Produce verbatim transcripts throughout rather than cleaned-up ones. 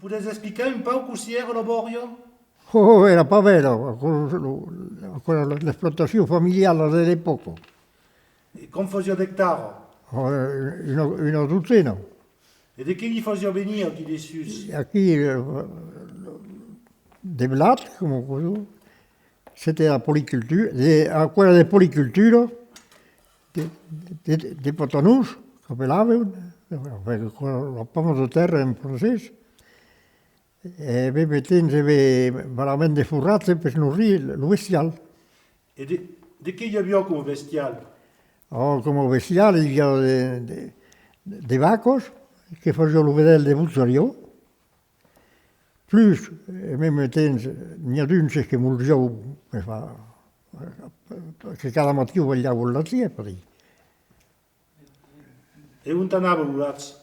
Podètz explicar un pauc cossí èra la bòria? Oh, èra pas bèla, aquò, lo, aquò èra l'explotacion familiala de l'epòca. E quant fasiá d'ectara? Oh, una, una dotzena. E de qué li fasiá venir aquí dessús? Aquí, eh, de blat, coma aquò, c'était la polyculture, de, aquò èra de policultura, de, de, de, de patanons, qu'apelavan, enfin, aquò, la pomme de terre en francés, e en mème temps, e ben, valament de forratge per norir lo bestial. E de, de qué i aviá coma bestial? Oh, coma bestial, i aviá de, de, de vacas que fasiá lo vedèl de bochariá, plus, en mème temps, n'i a d'uns que molzián, que fa, que cada matin balhavan lo lach, per dire. E ont anava lo lach?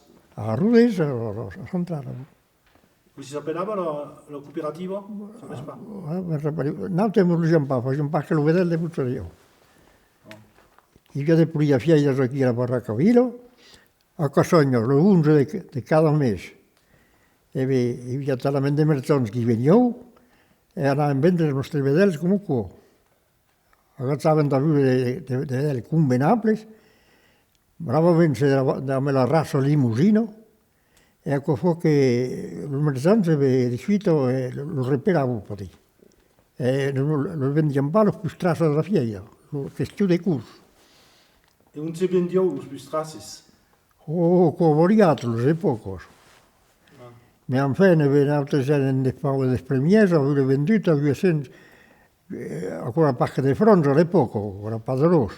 A Rodés, a, a, a Centrala. Cossí s'apelava la, la cooperativa? Sabes pas? Ah, me rapèli, nautres molziam pas, fasiam pas que lo vedèl de bochariá. I aviá de polidas fièiras aquí a la Barraca Vila, a Cassanha, lo onze de, de cada mes. E ben, i aviá talament de merchands qui venián e anavan vendre los nòstres vedèls coma aquò. Agachavan d'abús de, de, de vedèls convenables, bravament de la, de la raça lemosina, e aquò fa que los merchands, e ben, de suita, eh, los reperavan, per dire. E los, los vendián pas los pustraces de la fièira, lo, question de cors. E ont se vendián los pustraces? Oh, aquò variat, los epòcas. Ah. Mès enfin, e ben, nautres èrem dels, dels premièrs, avèm vendut a uèch cents, eh, aquò èra pas que de francs a l'epòca, aquò èra pas d'euròs,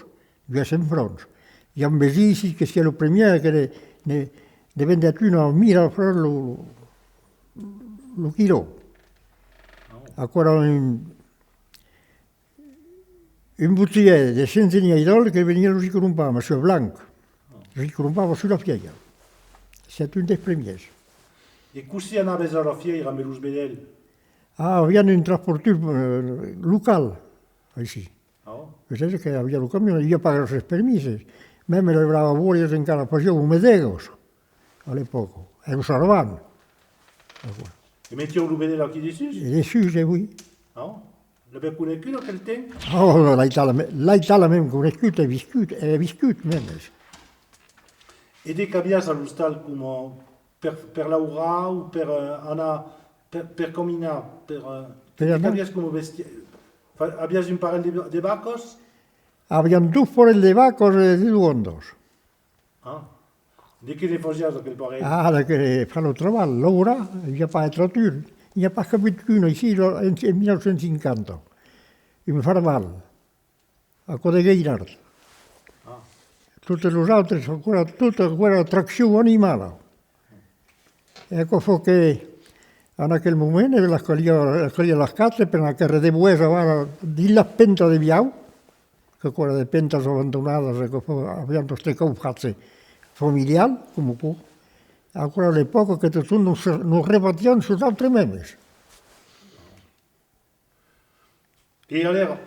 uèch cents francs. I a un vesin aicí que siá lo premièr que ne, ne, ne vendèt un a mila francs lo, lo, lo quilò. Aquò èra un, un bochièr de Sent-Ginièis-d'Òlt que veniá los i crompar, Monsieur Blanc. Los i crompava sus la fièira. Sièt un dels premièrs. E cossí anavas a la fièira amb los vedèls? Ah, aviam un transportur, eh, local, aicí. Ah. Vesètz que aviá lo camion, i aviá pas gròsses permises. Mème las bravas bòrias encara fasián o medègas a l'epòca, e lo sarvan. E metián lo vedèl aquí dessús? E dessús, e oui. Ah, l'avètz conegut aquel temps? Oh, l'ai talament, l'ai talament conegut e viscut, e viscut, mèmes. E de qu'aviás a l'ostal coma per, per laurar o per, eh, anar, per, per caminar, per, eh, de qu'aviás coma bestiar? Fa-, aviás un parelh de, de vacas? Aviam dos parelhs de vacas e de doandas. Ah. De qué ne fasiás d'aquel parelh? Ah, de que far lo trabalh, laurar, i a pas de tractur. I a pas qu'avut un aicí, lo, en, en mila nòu cents cinquanta. Un Farval. Aquò de Gueirard. Ah. Totes los autres, aquò èra, tot aquò èra traccion animala. E aquò fa que, en aquel moment, e las caliá, las caliá las quatre per anar quèrre de boès aval dins las pentas de Viaur, qu'aquò èra de pentas abandonadas, e aquò fa, aviam nòstre caufatge familial, coma aquò. Aquò èra l'epòca que totun nos, nos rebatiam sus nautres mèmes. E alèra,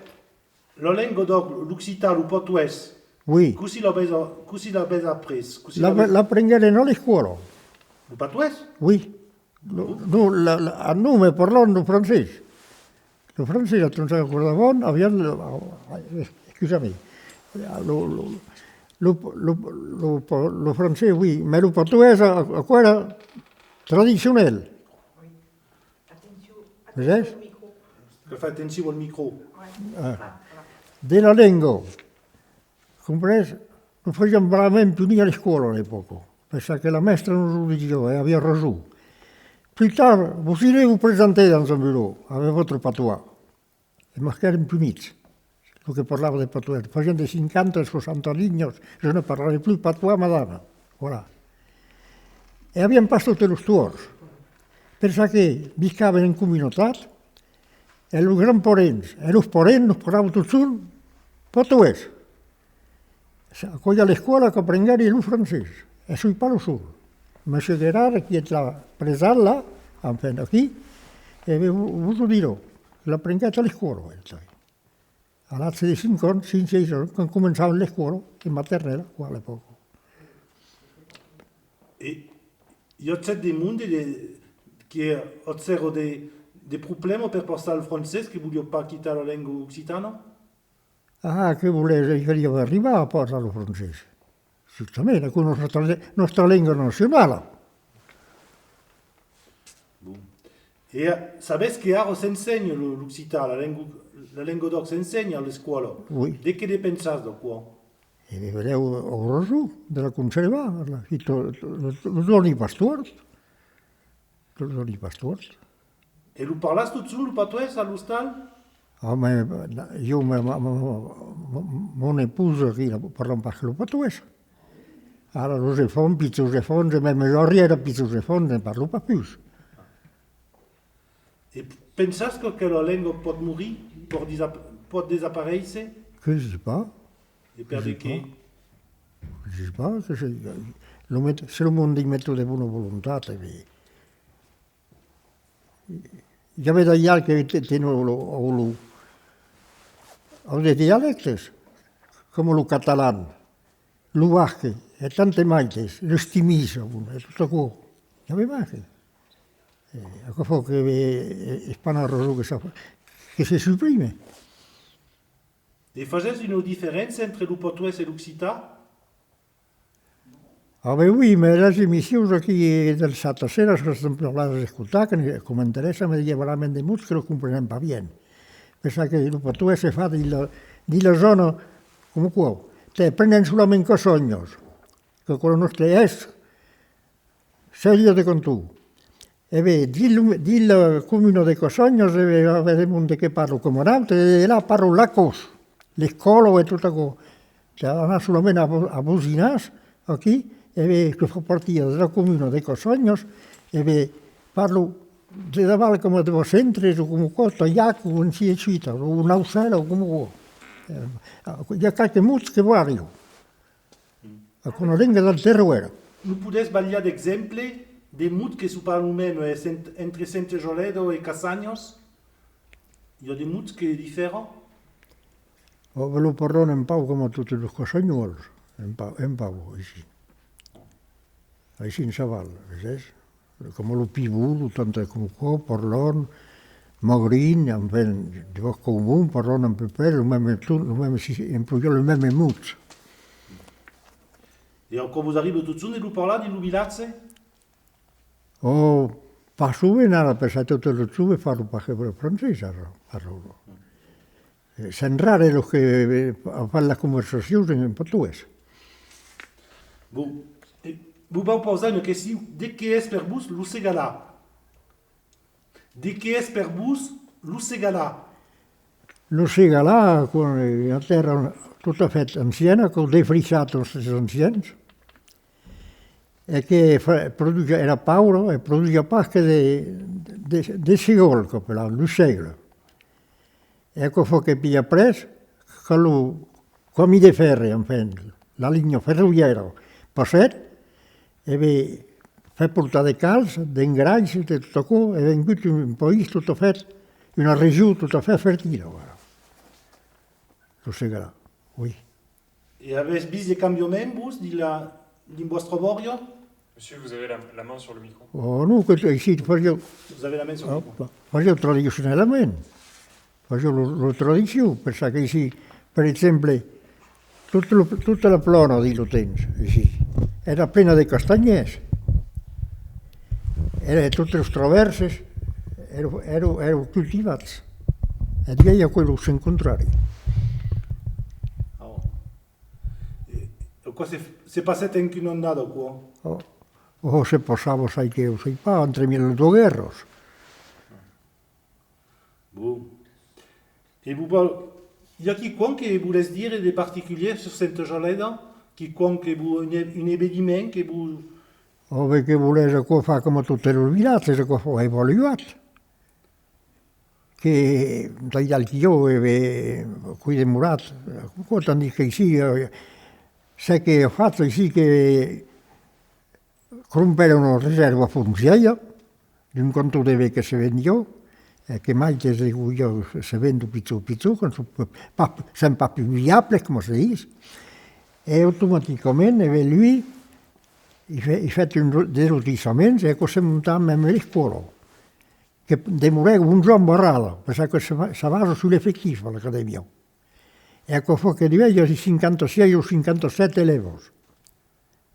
la lenga d'òc, l'occitan, lo patoès, oui, cossí l'avètz, cossí l'avètz aprés? Cossí l'avètz... L'aprenguèrem a l'escòla. Lo patoès? Oui. Lo, non, la, la, ah, non, me parlan lo francés. Lo francés, atau, acordavan, aviam lo, ah, ah, excusa-me. Lo, lo, lo, lo, lo, lo francés, oui, mès lo patoès, a-, aquò èra tradicionèl. Vesètz? Cal far atencion al micro. Ah. De la lenga, comprés? Nos fasiam bravament punir a l'escòla a l'epòca, per çò que la mèstra nos o disiá, e aviá rason. Plus tard, vous irez vous présenter dans un bureau avec votre patois. E mès qu'èrem punits. Lo que parlava de patoès, fasiam de cinquanta e soixante lignes, je ne parlerai plus patois, madame. Voilà. E aviam pas totes los tòrts, per çò que viscàvem en comunautat, e los grands-parents e los parents nos parlavan totjorn patoès. Aquò i a l'escòla qu'aprenguèri lo francés, e soi pas lo sol. Monsieur Guérard, qui est là, présent là, enfin, aquí, e vos, vos o dirà, l'aprenguèt a l'escòla, el, tanben. A l'atge de cinc ans, cinc, sièis ans, quand començàvem l'escòla, en maternèla, quoi, a l'epòca. E i agèt de monde de, Que aguèron de, de problèmas per parlar lo francés, que volián pas quitar la lenga occitana? Ah, que volètz, i caliá arribar a parlar lo francés. Justament, aquò nòstra, nòstra lenga nacionala. Bon. E, eh, sabètz que ara s'ensenha lo, l'occitan, la lenga, la lenga d'òc s'ensenha a l'escòla. Oui. De qué ne pensatz d'aquò? E ben, benlèu aurà rason de la conservar, la, lo, lo, lo dòni pas tòrt. Lo dòni pas tòrt. E lo parlatz totjorn, lo patoès, a l'ostal? Ah, mas, jo, ma, ma, ma, ma, mon esposa, aquí, la, parlam pas que lo patoès. Ara, los enfants, pichons enfants, e mème los arrièra pichons enfants, ne parlan pas pus. E pensatz que aquela lenga pòt morir, pòt desap-, pòt desaparéisser? Que je sais pas. E per de qué? Je sais pas, que se, lo met-, se lo monde i met de bona volontat, e ben, i avè d'aial que te-, tenon lo, lo, lo, los dialèctes, coma lo catalan, lo basque, e tant de maites, l'estimís, bon, e tot aquò. I avè mai que, eh, aquò fa que, eh, es pas una rason que se, que se suprime. E fasètz una diferéncia entre lo patoès e l'occitan? Ah ben oui, mas las emissions aquí del dissabte sera, se son plan las escotar, que ne, que m'interèssa, mas i a verament de mots que lo comprenèm pas bien. Pensatz que lo patoès se fa dins la, dins la zòna, coma quò, te prenen solament Cassanhas, que aquò lo nòstre es, Sèlha de Canton. E ben, dins lo, dins la comuna de Cassanhas, e ben, i a de monde que parla coma nautres, e la parla Lacòs, l'escòla e tot aquò. Te anar solament a Bo-, a Bosinàs, aquí, e ben, que fa partida de la comuna de Cassanhas, e ben, parla de daval coma de Bacentres, o coma quò, Talhac, o ainsi de suite, o Naucèla, o coma quò. Eh, i a qualques mots que varian. Aquò una lenga del terroèr. Nos podètz balhar d'exemples de mots que son pas lo mème, eh, Sent-, entre Senta Jolèda e Cassanhas? I a de mots que diferan? Ò, ben, lo parlan un pauc coma totes los cassanhòls, un pauc, un pauc, aicí. Aicí en Chaval, veses? Coma lo pivot, lo tant coma quò, parlan, magrin, enfin, de vòrd comon, parlan un peu près lo mème ton, lo mème si-, emploian lo mème mot. E aquò vos arriba totjorn de lo parlar dins lo vilatge? Ò, pas sovent ara, pensatz, totes los joves parlan pas que francés ara, ara. Eh, son rares los que, eh, fan las conversacions en patoès. Bon, e vos vau pausar una question. De qué es per vos lo Segalar? De qué es per vos lo Segalar? Lo Segalar, aquò, eh, una tèrra tot a fèt anciana, qu'an defrichat los ancians, e que fa, produsiá, èra paura, e produsiá pas que de, de, de segòl, qu'apelavan lo sègle. E aquò fa que, puèi après, quand lo camin de fèrre, enfin, la linha ferrovièra passèt, e ben, fèt portar de calç, d'engrais, de tot aquò, e vengut un país tot a fèt, una region tot a fèt fertila, voilà. Lo Segalar, oui. E avètz vist de cambiament, vos, dins la, dins vòstra bòria? Monsieur, vous avez la, la main sur le micro. Ò non, que aicí fasiá, vous avez la main sur le micro. Fasiá tradicionalament. Fasiá lo, lo tradicion, pensatz qu'aicí, per exemple, tot lo, tota la plana dins lo temps, aicí, èra plena de castanhièrs. Èra, totes los travèrses èran, èran, èran cultivats. E d'uèi aquò es lo sens contrari. Ò. E, e aquò se, se passèt en quina annada, aquò? Ò, ò, se passava, sai que, o sai pas, entremièg las doas guèrras. Bon. E vos vau, i a quicòm que volètz dire de particulièr sus Senta Jolèda? Quicòm que vos, un e-, un eveniment que vos... Ò, ben, que volètz, aquò fa coma totes los vilatges, aquò fa evoluat. Que d'aial que jo, e ben, qu'ai demorat, aquò, tandis qu'aicí, eh, çò que a fach aicí que crompèron una resèrva foncièira d'un canton de ben que se vendiá, e que maites de, se vendon pichon pichon, quand son pas, son pas pus viables, coma se ditz, e automaticament, e ben, lui, i fe-, i fèt un ro-, de lotissaments, e aquò se monta mème l'escòla. que demorèc onze ans barrada, per çò que se, se basa sus l'efectif a l'acadèmia. E aquò fa que duèi i a cinquanta-sièis o cinquanta-sèt elèvas.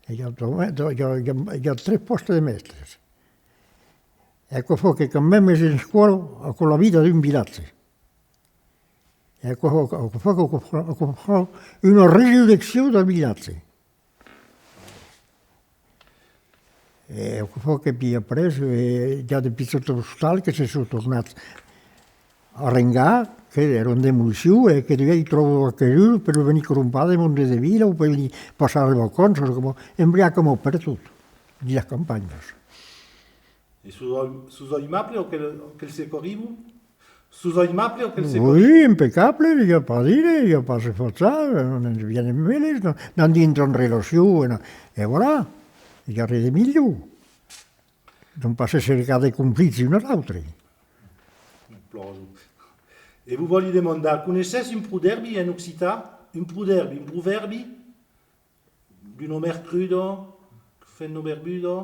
E i a, i a, i a, i a tres pòstes de mèstres. E aquò fa que quand mèmes en escòla, aquò la vida d'un vilatge. E aquò, aquò fa, aquò fa, aquò fa una resurreccion del vilatge. E aquò fa que, pièi après, eh, i a de pichòts ostals que se son tornats arrengar, que èran en demolicion, e que duèi tròban aquerò per venir crompar de monde de vila o per venir passar de vacanças, coma, embriac coma pertot, dins las campanhas. E sos, sos aimables aquel, aquel se qu'arriban? Sos aimables aquel se qu'arriban? Oui, impecable, i a pas a dire, i a pas a se fachar, non ens vienen meles, non, non dintran en relacion, e non, e voilà, i a res de milhor. Non pas se cercar de conflictes un a l'autre. Plan. E vos vòli demandar, coneissètz un prodèrbi en occitan? Un prodèrbi, un provèrbi? D'una mèr cruda, femna barbuda?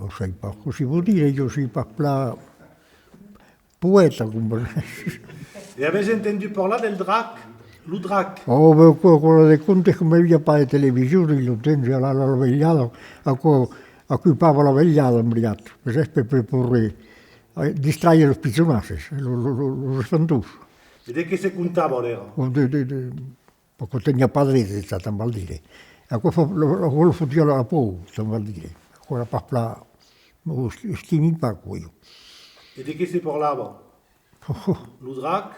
O sai pas cossí vos dire, jo soi pas plan poèta, comprenètz. E avètz entendut parlar del drac? Lo drac? Oh, ben, aquò, aquò èra de contes, coma i aviá pas de television dins lo temps, e la, la, la velhada, aquò ocupava la velhada, en veritat. Vesètz, per, per, per, eh, distraire los pichonasses, lo, lo, lo, los espantons. E de qué se contava, alèra? Oh, de, de, de, Aquò teniá pas dret, tant val dire. Aquò fa, lo, lo, aquò lo fotiá la paur, tant val dire. Aquò èra pas plan, o esti-, estimi pas, aquò, jo. E de qué se parlava? Lo drac?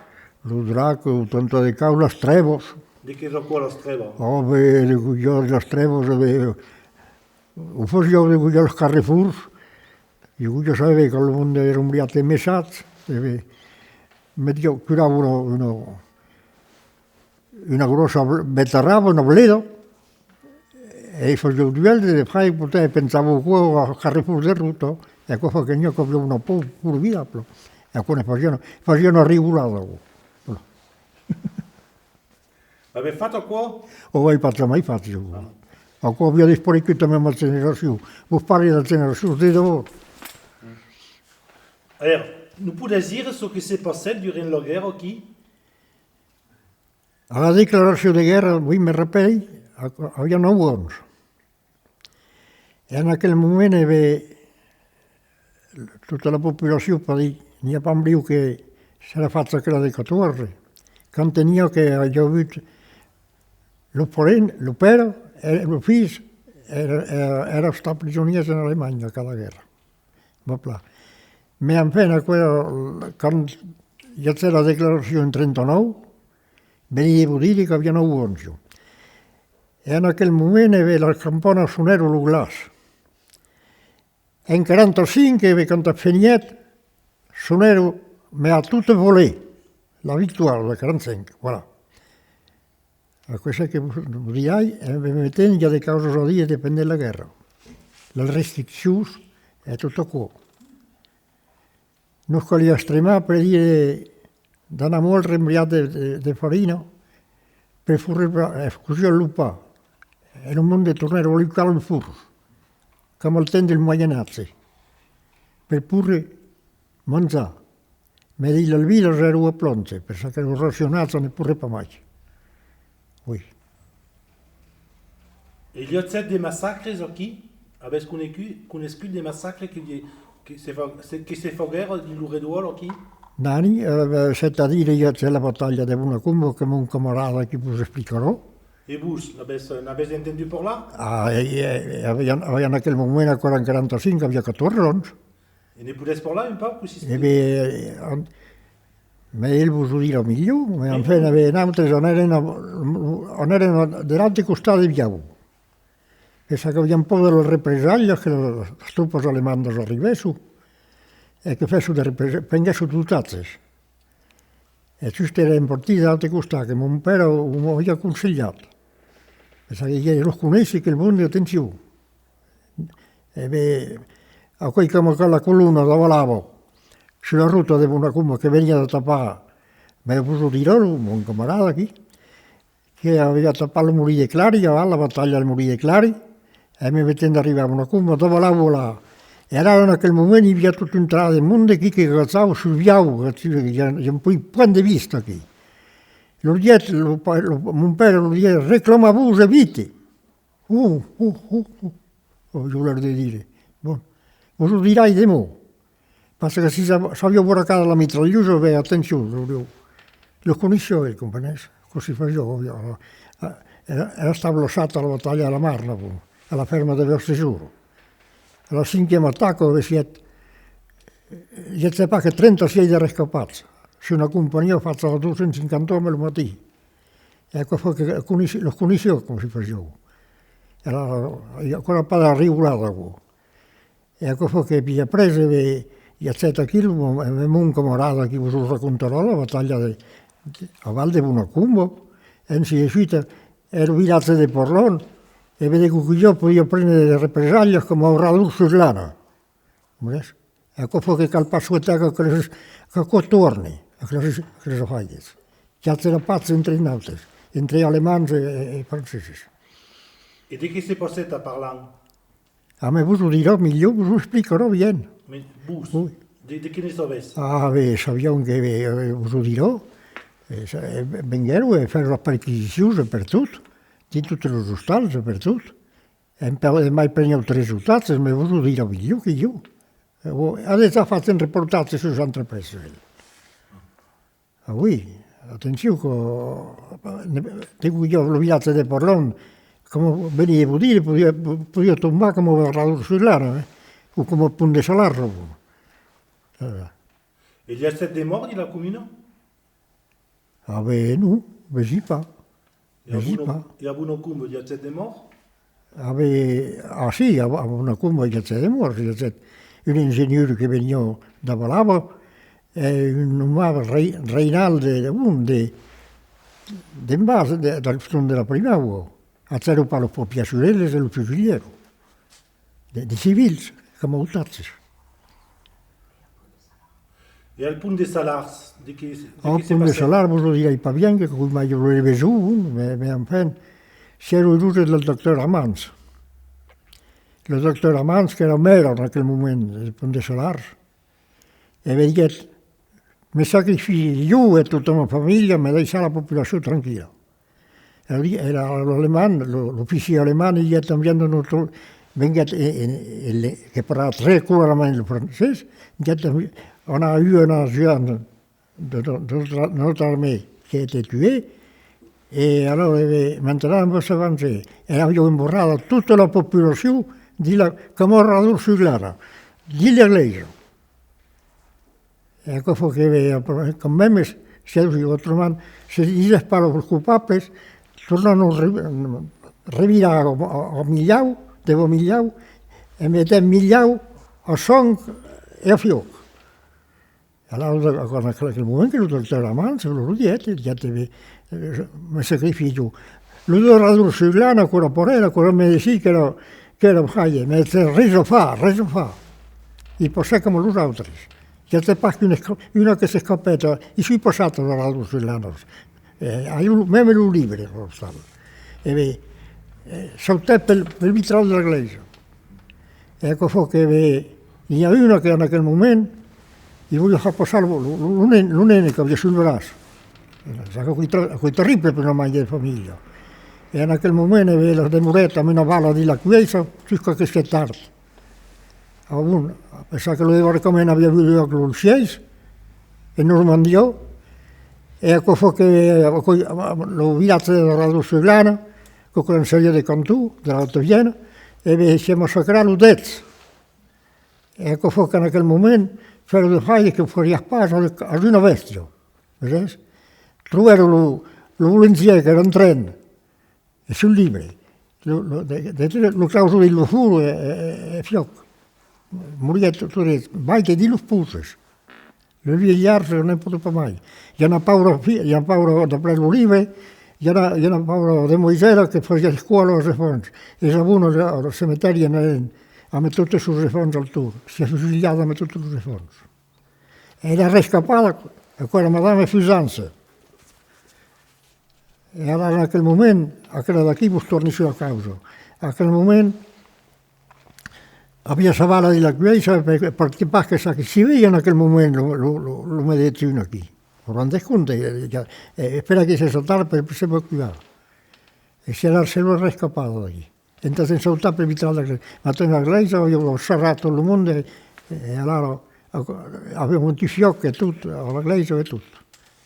Lo drac, o tant de caps, las trèvas. De qué es aquò, las trèvas? Oh, ben, de gojats, las trèvas, ben, o fasiá de gojats als carrefors. De gojats, sabètz, quand lo monde èra un briat emessat, e ben, metiá, curava una, una, una gròssa bl-, betarrava, una bleda, e i fasiá duèlh de far, e poièr penjava aquò al carrefòr de rota, e aquò fa que n'i a qu'avián una paur formidabla. E aquò ne fasiá, fasiá una rigolada, aquò. Voilà. L'avètz fach, aquò? O ai pas jamai fach, jo. Ah. Aquò aviá desparegut amb ma generacion. Vos parli de las generacions de davant. Alèra, nos podètz dire çò que se passèt durant la guèrra aquí? A la declaracion de guèrra, oui, me rapèli, a-, aviá nòu ans. E en aquel moment, e ben, tota la populacion, per dire, n'i a pas un briu que s'èra fach aquela de catòrze, quand teniá que aviá avut lo paren-, lo père, e lo filh, èra, èra, èra estat prisonièrs en Alemanha, a cada guèrra. Bon, plan. Mès enfin, aquò èra, quand i agèt la declaracion en trenta-nòu, veni de vos dire qu'aviá nòu ans, jo. E en aquel moment, e ben, las campanas sonèron lo glas. En quaranta-cinc, e ben, quand feniguèt, sonèron, mès a tot voler, la victòria de quaranta-cinc, voilà. Aquò es çò que vos, vos dirai, e en mème temps, i a de causas a dire pendent la guèrra. Las restriccions e tot aquò. Nos caliá estremar per dire d'anar mòlre un briat de, de, de farina per forrar, e cosiá lo pan. E lo monde tornèron alucar los forns, coma al temps del Moyen Âge, per poder manjar. Mès dins las vilas èra a planche, per çò que los racionats ne poguèt pas mai. Oui. E i agèt de massacres aquí? Avètz conegut, conescut de massacres que, que se fa-, se, que se faguèron dins lo redòl aquí? Nani, eh, c'est-à-dire, i agèt la batalha de Bonacomba, que mon camarada aquí vos explicarà. E vos, n'avètz, n'avètz entendut parlar? Ah, e, e, e aviá, aviá en aquel moment, aquò èra en quaranta-cinc, aviá catòrze ans. E ne podètz parlar un pauc, cossí? E ben, an-, mès el vos o dirà milhor, mès enfin, e ben, nautres anèrem a, anèrem a, de l'autre costat de Viaur. E çò qu'aviam paur de las represalhas, que las, las tropas alemandas arribèsson, e que fèsson de represa-, prenguèsson d'otatges. E just èrem partits de l'autre costat, que mon père o, o m'aviá conselhat. E çò que diguèt, los coneissi, aquel monde, atencion. E ben, aquò's coma quand la colona davalava sus la rota de Bonacomba que veniá de tapar, ben, vos o dirà lo, mon camarada aquí, que aviá tapat lo molin de Clari, aval la batalha del molin de Clari, e en mème temps d'arribar a Bonacomba, davalava la, E alara, en aquel moment, i aviá tot un tras de monde aquí que gratava sul viau, que i a, i a un punt de vista aquí. Lo dièt, lo pa-, lo, mon père lo dièt: «Reclamatz-vos e vite!» «Oh, oh, oh, oh», aviá l'aire de dire. «Bon, vos o dirai demò.» Parce que si sa-, s'aviá bracat la mitralhosa, ben, atencion, lo, lo, lo coneissiá, el, comprenètz? Cossí fasiá, aviá, eh, èra, èra estat blaçat a la batalha de la Marna, bon, a la fèrma de Beauséjour. A la cinquièma ataca, aviá sièt, i agèt pas que trenta-sièis de rescapats, sus una companhiá facha de dos cents cinquanta òmes lo matin. E aquò fa que coneissi-, los coneissiá, cossí fasiá. Èra, i a aquò èra pas d'arribolada, aquò. E aquò fa que, puèi après, e ben, i agèt aquí, lo, e mon camarada qui vos o racontarà, la batalha de, de, aval de Bonacomba, ainsi de suite, e lo vilatge de Porlon, e ben, de Coquilhò podiá prene de represalhas coma Orador sus Lana. Comprenètz? E aquò fa que cal pas soetar qu'aqueles, qu'aquò torne, aqueles, aqueles afaires. Qu'i aja la patz entre nautres, entre alemands e, e, e franceses. E de qué se passèt a Parlan? Ah, mès vos o dirà milhor, vos o explicarà bien. Mès vos, oui, de, de qué ne sabètz? Ah, ben, sabiam que, ben, eh, vos o dirà. E sa-, e venguèron e fèron las perquisicions e pertot, dins totes los ostals e pertot. E mai prenián tres otatges, mès vos o dirà milhor que ieu. E o, a dejà fach un reportatge sus l'entrepresa, el. Ah oui, atencion que, ne, te, ieu, lo vilatge de Porlon, coma veni de vos dire, podiá, podiá tombar coma Orador sus Lana, eh? O coma Pont de Salars, o, eh. E i agèt de mòrts dins la comuna? Ah ben non, vesi pas. E a Bona-, e a Bonacomba i agèt de mòrts? Ah ben, ah si, a, a Bonacomba i agèt de mòrts, i agèt un ingenieur que veniá d'Avalava, e un nomat Rei-, Reinald de, de, bon, de, d'en bas, de, del front de la Primaua. Agèron pas los papièrs sus eles e los fusilhèron. De, de civils, coma otatges. E al Pont de Salars, de qué, de qué se passèt? Al Pont de Salars, vos o dirai pas bien, que coma mai lo reveson, bon, mès, mès enfin, sièron uroses del doctor Amans. Lo doctor Amans, qu'èra maire en aquel moment del Pont de Salars, e me diguèt: «Me sacrifici ieu e tota ma familha, mès daissatz la populacion tranquilla.» E li-, e la, l'alemand, lo, l'oficièr alemand, il y a combien de notre, venguèt e, e, e le, que parla très couramment lo francés, il y a combien, on a eu un agent de, de, de notre, notre armée qui a été tué, et alors, eh, maintenant on va se venger. E avián embarrada tota la populacion dins la, coma Orador sus Lana, dins la glèisa. E aquò fa que, eh, quand même, se, autrament, se disètz pas los copables, tornan nos re-, revirar a, a, a Milhau, de Milhau, e metem Milhau a sang e a fiòc. Alara, en aquel moment que lo doctor Amans lo diguèt, diguèt: «Me sacrifici. Lo d'Orador sus Lana, aquò èra parelh, aquò èra medecin, qu'èra, qu'èra fraire, mès res a far, res a far.» I passèt coma los autres. I agèt pas qu'una esca-, una que s'escapèt, i soi passat a Orador sus Lana. E ai lo, mème lo libre, a l'ostal. E ben, eh, sautèt pel, pel vitral de la glèisa. E aquò fa que, ben, n'i a una que en aquel moment, i voliá far passar lo, lo, lo, lo nen-, lo nene qu'aviá sul braç. Aquò, aquò, aquò terrible per una maire de familha. E en aquel moment, e ben, la demorèt amb una bala dins la cuèissa, jusqu'a que sièt tard. Ah bon, a pensar que lo debarcament aviá agut luòc lo sièis, en Normandia, e aquò fa que, aquò, lo vilatge de Orador sus Lana, qu'aquò èra un sèrie de canton de la Haute-Vienne, e ben, sièt massacrat lo dètz. E aquò fa qu'en aquel moment, fèron de faire que fariás pas a, a una bèstia. Veses? Trobèron lo, lo bolengièr qu'èra en tren, e sul libre, lo, lo, de, de, lo clausan dins lo forn e, e, e, e fiòc. Moriguèt tot, tot, vai que dins los poces. Le vieillard, je n'en peux pas mai. I a una paura fi-, i a una paura, d'après lo libre, i a una, i a una paura demoisèla que fasiá escòla als enfants. E es a bon, al, al cemetèri anèren amb totes sos enfants al torn, sièt fusilhada amb totes los enfants. E la rescapada, aquò èra Madame Fuisance. E alara, en aquel moment, aquela d'aquí vos torni sus la causa. En aquel moment, Aviá sa bala dins la cuèissa, per, perque pas que s'ac-, si veia en aquel moment lo, lo, lo, lo medecin aquí. Vos rendètz compte, eh, ja, eh, espera que se saltara per, per s'evacuar. E se la, se la rescapada d'aquí. Entà se'n sautar per vitral de la glèisa. Matin la glèisa, aviá sarrat tot lo monde, e, e alara, a, aviá un fiòc e tot, a la glèisa e tot.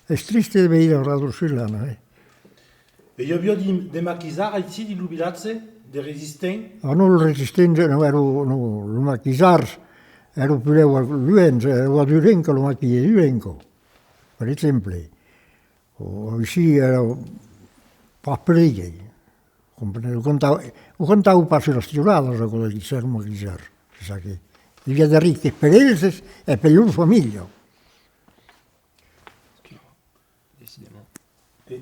Es triste de veire Rador-sur-Glane, eh. E i aviá de, de maquisards aicí, dins lo vilatge, de resistents? Ah non, los resistents, non, èra, non, los maquisards, èra puslèu a Luenca, èra a Durenca, lo maquis de Durenca, per exemple. O aicí, èra pas per ells. Comprenètz? O contavan, o contavan pas sus las teuladas, aquò de ser maquisard. Es ça que, i aviá de risques per elses e per lor familha. Decidètz. E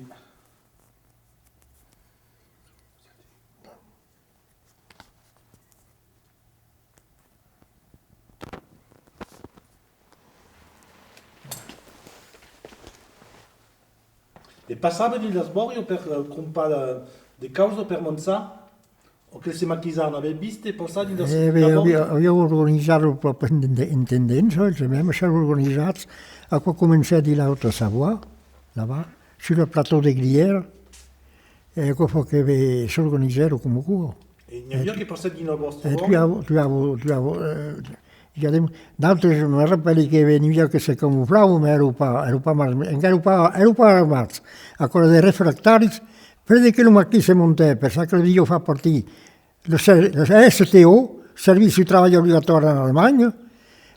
E passava dins las bòrias per, eh, crompar de, de causas per manjar? O que se maquisards n'avètz vist passar dins las, eh ben, las bòrias? Aviá, aviá organizat lo pròpri intende-, intendent, eles mèmes s'èran organizats, aquò comencèt dins la Haute-Savoie, là-bas, sur le plateau de Glières, e aquò fa que, ben, s'organizèron coma aquò. E n'i aviá que passèt dins la vòstra bòria? E tuavan, tuavan, tuavan, eh, i a de, d'autres, me rapèli que veniá que se camuflavan, mas èran pas, èran pas mal, encara èran pas, èran pas armats. Aquò èra de refractaris, près de que lo maquis se montèt, per ça que deviá far partir lo ser-, lo S T O, Servici Trabalh Obligatòri en Alemanha,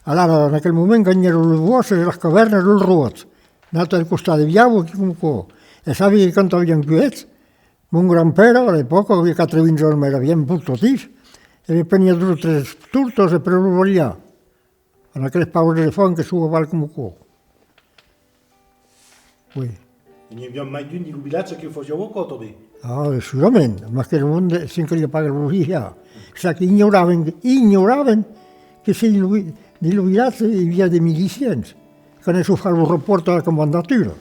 alara, en aquel moment, ganhèron los bòsces e las cavèrnas dels Roats, nat al costat de Viaur, aquí coma aquò. E sabi que quand avián cuèch, mon grand-père, a l'epòca, aviá quatre-vints ans, mas èra bien portatif, e me preniá dos o tres tortas e per lo balhar. En aqueles paures enfants que son aval coma aquò. Oui. E n'i aviá mai d'un dins lo vilatge que fasiá aquò tanben? Ah, segurament, mas que lo monde se'n caliá pas glorifiar. Ça que ignoravan, ignoravan que se dins lo vi-, dins lo vilatge i aviá de milicians, qu'anèsson far lo rapòrt a la comandatura.